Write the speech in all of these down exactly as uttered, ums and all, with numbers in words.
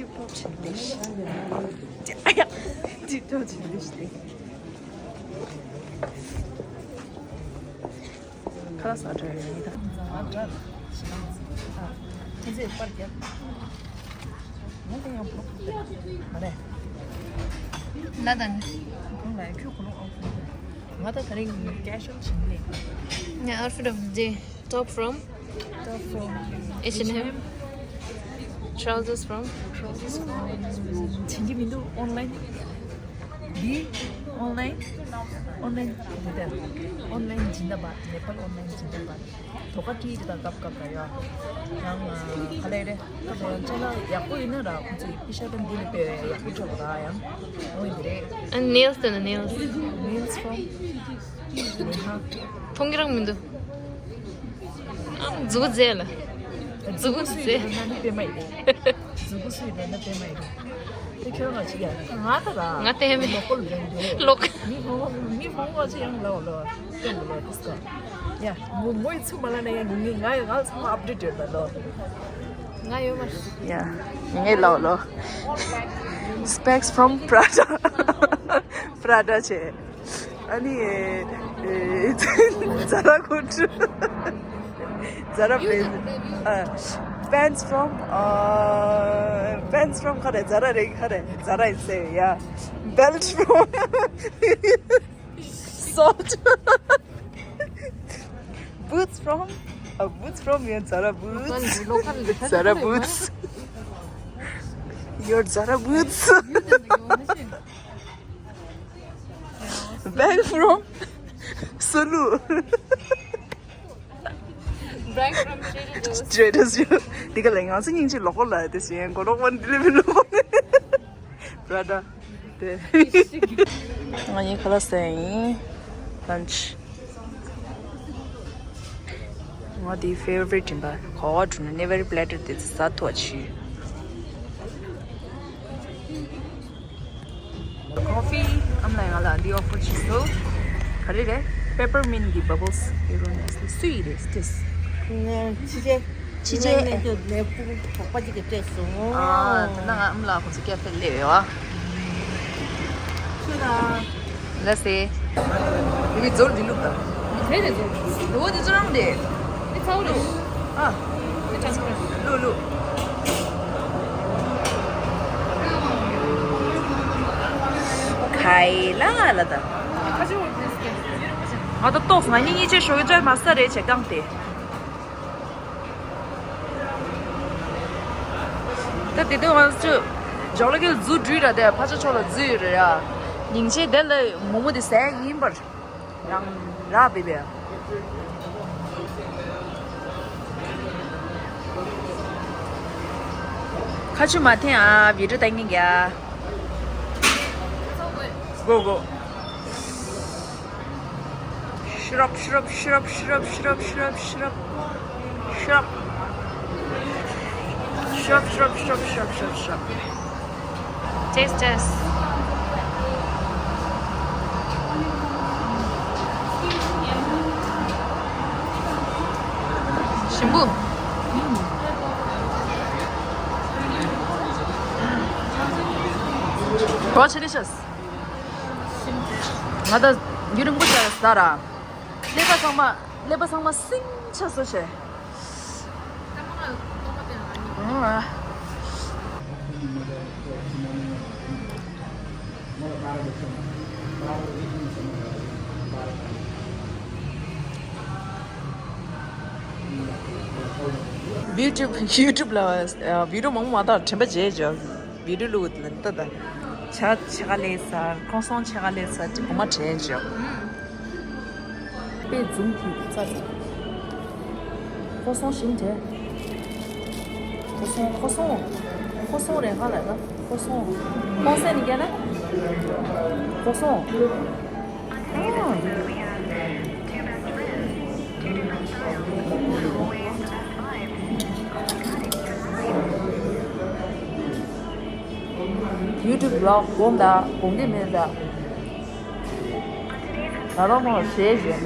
ཁ་ལག་ཟ་འདྲ་ཡོད་ད། ང་དང་ང་ད་ག་རེ་ཡིན། ཀེ་ཞུ་ལ་བྱིན་ནས། Yeah, outfit of the day. Top from? Top from H and M. Trousers from? Trousers from. བྱིན་གྱི་མི་འདུག་ཨོན་ལན། འདི་ཨོན་ལན། ཨོན་ལན་འདི་ལྟར། ཨོན་ལན་ཇིན་དཱ་བཱད། ནེ་པཱལ་ཨོན་ལན་ཇིན་དཱ་བཱད། དོ་ཀ་ཀི་དེ་དང་སྐབས་སྐབས་ལ་ཡ། ཡང་ག་ལེ་རེད། སྐབས་ལ་ཡང་ཅ་ལག་ཡག་པོ་ཡིན་ན་ར། ཁོང་ཚོས་པི་ཤ་དང་འདི་ལས་དཔེ་ཡག་པོ་ཆོག་གི་ར། ཡང་འོ་ཡིན་དེ་རེད། And nails དེ་ན་nails. Nails from ནེ་ཧ། མཐོང་གི་རང་མི་འདུག་ཨ་མཛུ་གུ་མཛེས་ལ། མཛུ་གུ་མཛེས། ན་ནི་དཔེ་མ་ཡིན། མཛུ་གུ་སུ་ཡིན་ན་དཔེ་མ་ཡིན། དེ་ཁྱོད་ང་ཅི་ཡ། ང་ད་ར། ང་དེ་མེད། ལོ་ཀལ་རེད་འདུག་ལོ་ཀལ། མི་ཧོང་མི་ཧོང་བ་ཅི་ཡང་ལ་ལ་སྟོན་དགོས་ལ་དུས་སྐབས། ཡ། མོ་མོའི་ཚུགས་མ་ལ་ན་ཡ། ངི་ང་ཡ་ང་ཚང་མ་ཨབ་ཌེཊ་ཡོད་ད་ལོ། ང་ཡོད་མ། ཡ། ངའི་ལ་ལོ། Specs from Prada. Prada ཆེ། ཨ་ནི། ཛ་ར་ཀོཊ། ཛ་ར་པེན། ཨ། Pants from. ཨ། Pants from ག་རེ། ཛ་ར་རེད། ག་རེ། ཛ་ར་ཡིན་ཟེར་ཡ། Belt from. Salt. Boots from. ཨ། Boots from ཡ། ཛ་ར་བུ་ཊི། ཛ་ར་བུ་ཊི། Your ཛ་ར་བུ་ཊི། Bag from Solu. Bag from Trader Joe's. Trader Joe's. འདི་ག་ལ་ང་ཚོ་སྙིང་རྗེ་ལོག་གོ་ལ་དེ་བཞིན་གོ་ལོག་པ་འདི་ལས་མི་ལོག་གོ་ནི། Prada དེ། ང་ཡིན་ཁ་ལག་ཟས་ཡིན། Lunch. ང་དེའི་favorite ཡིན་པ། གོ་བ་བསྒྲུབས་ན་never platter དེ་ཚོ་ཟ་ཐུབ་པ་བྱོས། Coffee. ཨ་མ་ལགས་ང་ལ་འདི་offer བྱས་སོང་། ག་རེ་རེད། Peppermint གི་bubbles. ཡོད་རུང་ནས་སུ་ཡིན་རེད། This. ཕྱི་རྗེས། ཕྱི་རྗེས། ནས་ནས་ནས་ཕུ་ཐོག་པ་གཅིག་གིས་སྤྲད་སོང་། ཨ། ད་ནང་ང་ཨ་མ་ལགས་ཁོང་ཚོ་ཀེ་ཧྥེ་སླེབས་ཡོད་ཨ། ཁྱོད་ལ། ལ་སེ། ཡི་གེ་ཛོར་འདི་ལུག་ད། དེ་རེད་ཛོར། ལོ་འདི་ཚོ་རང་རེད། དེ་ཚ་བོ་རེད། ཨ། དེ་ཚ་བོ་རེད། ལུག་ལུག་ཁའི་ལ་ལ་ད། ཁ་ཆེ་བོ་རེད་ཟེར། ང་ད་ཏོག་ང་གཉིས་གཉིས་ཆེ་ཞོགས་ཀྱི་ཅོ་མ་ས་རེད་བྱེད་གང་དེ། ད་དེ་དུས་ང་ཚོ་ཇོ་ལ་ཀེ་རྫུ་འགྲུལ་ར་དེ་ཕ་ཆ་ཕྱོགས་ལ་རྫུ་ཡོད་རེད་ཡ། ཉིན་ཆེ་དེ་ལ་མོ་མོ་དེ་ཟས་ཡིན་པར་རང་རག་བི་བི། ཁ་ཆུ་མ་འཐེན་ཨ། བི་ཌིའོ་ལྟ་ཉན་གྱི་ཨ། གོ་གོ། Shut up, shut up, shut up, shut up, shut up, shut up, shut up. Shut up. Shut up, shut up, shut up, shut up, shut up, shut up. Taste test. ཞིམ་པོ། Watch delicious. ང་ད་ཡུན་རིང་པོ་ཅིག་ཟ་ར། ཀླད་པ་ཚང་མ་ཀླད་པ་ཚང་མ་སིང་ཆ་སོ་ཆེ། YouTube YouTube ལ་བི་ཌིའོ་མང་པོ་མ་བཏང་། དྲན་པ་བརྗེད་བྱུང་། བི་ཌིའོ་བླུགས་ལ་ལྟ་ད། ཇ་ཕྱེད་ཀ་ལས་ཟ། ཁོ་སོང་ཕྱེད་ཀ་ལས་ཟ། ཅི་གོ་མ་དྲན་བྱུང་། དཔེ་འཛུམ་གྱིས་ཙ་ཙ། ཁོ་སོང་ཞིམ་དྲན། ཁོ་སོང་ཁོ་སོང་། ཁོ་སོང་རེད་ག་ལ་ན། ཁོ་སོང་། ཁོང་སེ་ནི་རྒྱ་ན། ཁོ་སོང་། YouTube vlog དགོངས་དག་དགོངས་འདི་མེད་ད། ད་རོགས་མོ་ཞེས་བྱས།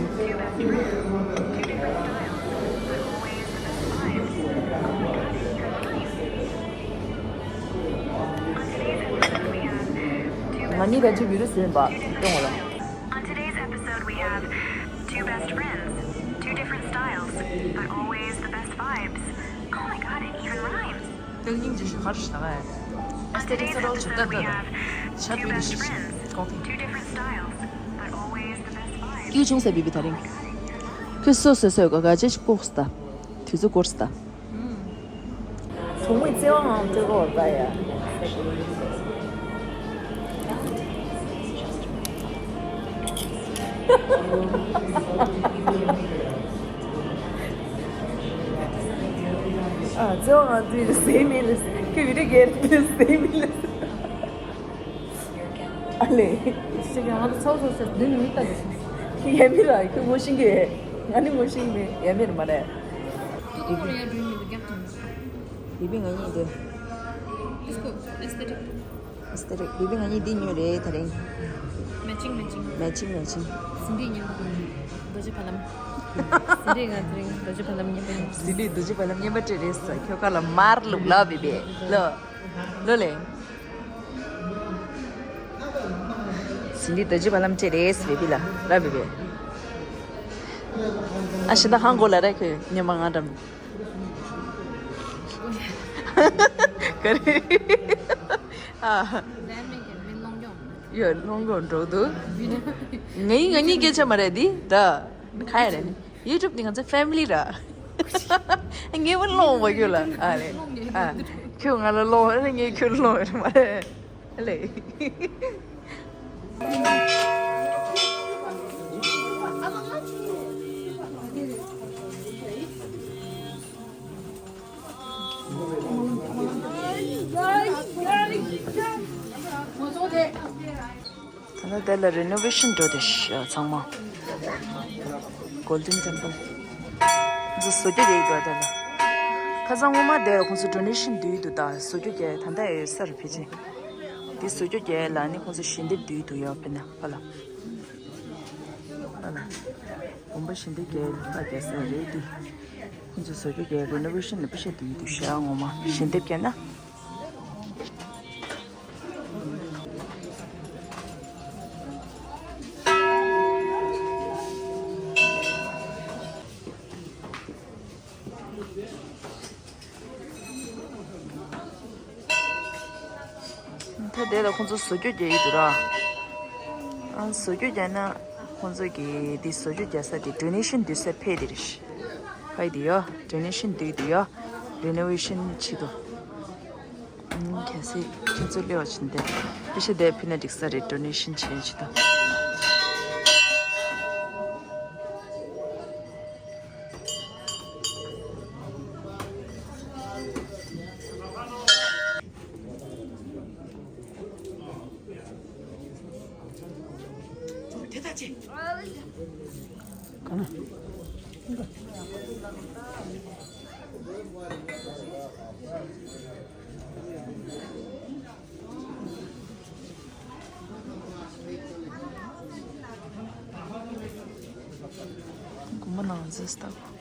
ནི་ག་ཅི་བི་རུ་སུ་ཡིན་པ་སྟོན་འོ་ལ། On today's episode, we have two best friends, two different styles, but always the best vibes. Oh my god, it even rhymes. ཏིང་ཡིང་ཅི་ཞིག་ཧར་ཞིག་ན་ཨེ། On today's episode, we have two best friends, two different styles, but always the best vibes. ཀྱུ་ཆུང་ས་བི་བི་ད་རིང་། ཁྱོད་སོ་སོ་སོའི་ག་ག་ཅི་ཞིག་ལྐོག་སྟ། དུས་ཚོད་འགོར་སྟ། གྲོང་མི་བརྩེ་བའང་སྤྲོད་གོ་བ་ཡ། ཨ་བརྩེ་བའང་དུས་ཟེར་མི་ལ་ཁྱོད་ཡུ་རེ་གེར་དུས་ཟེར་མི་ལ། ཨ་ལེ། ཞེས་ཀྱང་ང་ཚོ་ཚོགས་ཚོགས་ཟེར་མདུན་ནས་མི་ལྟ་དེ་སོང་། ཡ་མི་ར་ཁྱོད་ངོ་ཤེས་ཀྱི། ང་ནི་ངོ་ཤེས་མེད། ཡ་མི་ར་མ་རེད། ཏུ་ཏུ་རེ་རེ་མི་འདུག་རྒྱག་ཐུབ། བི་བི་ང་གཉིས་འདི། Let's go. Aesthetic. Aesthetic. བི་བི་ང་གཉིས་འདི་ཉོས་རེད་ད་རིང་། Matching, matching. Matching, matching. ཟིན་བྲིས་ཉན་པ་རྡོ་རྗེ་ཕ་ལམ། ཟིན་བྲིས་ང་དེ་རིང་རྡོ་རྗེ་ཕ་ལམ་ཉན་པ་ཡིན། ཟིན་བྲིས་རྡོ་རྗེ་ཕ་ལམ་ཉན་པ་སྤྲད་རེད་ཟེར། ཁྱོད་ཁ་ལ་མར་ལུག་ལ་བི་བི། ལོ། ལོ་ལེ། ཟིན་བྲིས་རྡོ་རྗེ་ཕ་ལམ་སྤྲད་རེད་ཟེར་བི་བི་ལ་ར་བི་བི། ཨ་ཤི་ད་ཧང་གོ་ལ་ར་ཁྱོད་ཉན་པ་ང་འགྲམ། ག་རེ། ཨ། ཡོད་ལོང་གོ་འགྲོ་འདུག་ང་ཡིན་ང་གཉིས་སྐད་ཆ་མ་རེད་འདི་ད། ཁ་ཡ་རེད་ནི། ཡུ་ཊུབ་འདི་ང་ཚོའི་ཕེ་མི་ལི་ར། ངས་བུ་ལོང་བ་ཡོད་ལ་ཨ་རེད། ཨ། ཁྱོད་ང་ལ་ལོང་བ་རེད། ངས་ཁྱོད་ལ་ལོང་བ་རེད་མ་རེད། ཨ་ལེ། ད་ལྟ་དེ་ལ་རི་ནོ་ཝེ་ཤིན་འགྲོ་དེ་ཤ་ཚང་མ། Golden Temple། འདི་བཟོ་རྒྱུ་རེད་འདུག་དེ་ལ། ཁ་སང་སྔོན་མ་དེ་ལ་ཁོང་ཚོ་ཌོ་ནེ་ཤིན་བསྡུས་འདུག་ད་བཟོ་རྒྱུ་རྒྱག་ད་ལྟ་ཨེ་ས་རུ་ཕེབས་ཕྱིན། འདི་བཟོ་རྒྱུ་རྒྱག་ལ་ནི་ཁོང་ཚོ་ཞལ་འདེབས་བསྡུས་འདུག་ཡོད་པས་ན་ཧ་ལ། ཧ་ལ། དགོན་པ་ཞལ་འདེབས་རྒྱག་ལ་རྒྱག་ས་རེད་འདི། ཁོང་ཚོ་བཟོ་རྒྱུ་རྒྱག་རི་ནོ་ཝེ་ཤིན་ནི་པེ་ཤ་བསྡུས་འདུག་ཤ་སྔོན་མ་ཞལ་འདེབས་རྒྱག་ན། ད་དེ་ལ་ཁོང་ཚོ་བཟོ་བཅོས་རྒྱག་གི་འདུག་ར། ཨ། བཟོ་བཅོས་རྒྱག་ན་ཁོང་ཚོ་གིས་འདི་བཟོ་བཅོས་རྒྱག་ས་དེ་ཌོ་ནེ་ཤིན་བསྡུ་ས་ཕེབས་དེ་རེད། ཕ་གི་དེ་ཡོ། ཌོ་ནེ་ཤིན་བསྡུས་དེ་ཡོ། རི་ནོ་ཝེ་ཤིན་བྱེད་དོ། ཨང་། གལ་སྲིད་ཁྱེད་ཚོ་སླེབས་པ་ཕྱིན་ཏེ་པེ་ཤ་དེ་ཕུལ་ན་འགྲིག་ས་རེད། ཌོ་ནེ་ཤིན་བྱེད་ཡ་བྱེད་དོ། དགོང་མོ་ནང་འཛུལ་སྟབས།